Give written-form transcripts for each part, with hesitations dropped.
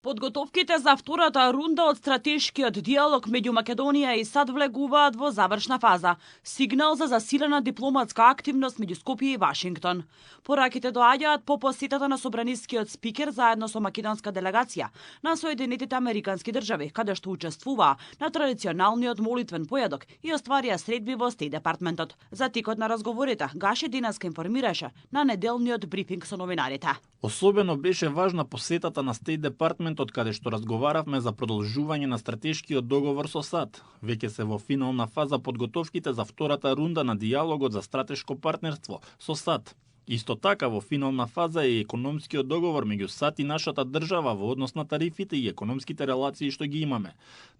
Подготовките за втората рунда од стратешкиот диалог меѓу Македонија и САД влегуваат во завршна фаза. Сигнал за засилена дипломатска активност меѓу Скопје и Вашингтон. Пораките доаѓаат по посетата на собранискиот спикер заедно со македонска делегација на Соединетите Американски држави, каде што учествуваа на традиционалниот молитвен појадок и остварија средби во Стејт департментот. За текот на разговорите Гаше Динаска информираше на неделниот брифинг со новинарите. Особено беше важна посетата на Стејт департментот, каде што разговаравме за продолжување на стратешкиот договор со САД. Веќе се во финална фаза подготовките за втората рунда на диалогот за стратешко партнерство со САД. Исто така во финална фаза е економскиот договор меѓу САД и нашата држава во однос на тарифите и економските релации што ги имаме.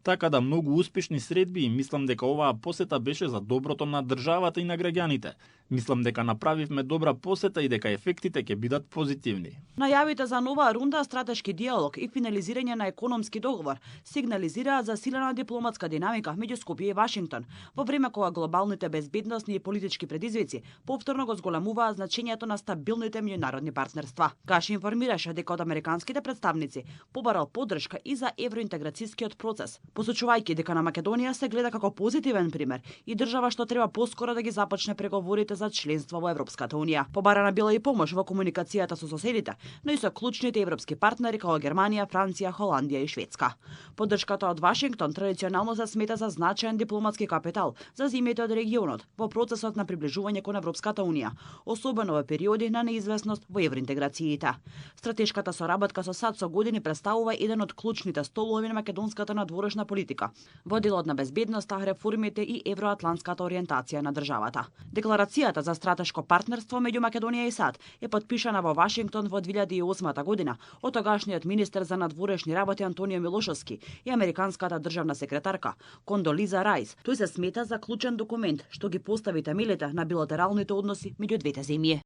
Така да многу успешни средби и мислам дека оваа посета беше за доброто на државата и на граѓаните. Мислам дека направивме добра посета и дека ефектите ќе бидат позитивни. Најавите за нова рунда стратешки диалог и финализирање на економски договор сигнализираат засилена дипломатска динамика меѓу Скопје и Вашингтон, во време кога глобалните безбедносни и политички предизвици повторно го зголемуваат значењето на стабилните меѓународни партнерства. Гаши информираше дека од американските представници побарал поддршка и за евроинтеграцијскиот процес, посочувајќи дека на Македонија се гледа како позитивен пример и држава што треба поскоро да ги започне преговорите за членство во Европската унија. Побарана била и помош во комуникацијата со соседите, но и со клучните европски партнери како Германија, Франција, Холандија и Шведска. Поддршката од Вашингтон традиционално се смета за значаен дипломатски капитал за земјите од регионот во процесот на приближување кон Европската унија, особено во периоди на неизвестност во евроинтеграциите. Стратешката соработка со САД со години представува еден од клучните столови на македонската надворешна политика, во делот на безбедноста, реформите и евроатлантската ориентација на државата. Декларацијата за стратешко партнерство меѓу Македонија и САД е подпишана во Вашингтон во 2008 година од тогашниот министер за надворешни работи Антонио Милошовски и американската државна секретарка Кондолиза Рајс. Тој се смета за клучен документ што ги постави темелите на билатералните односи меѓу двете земји.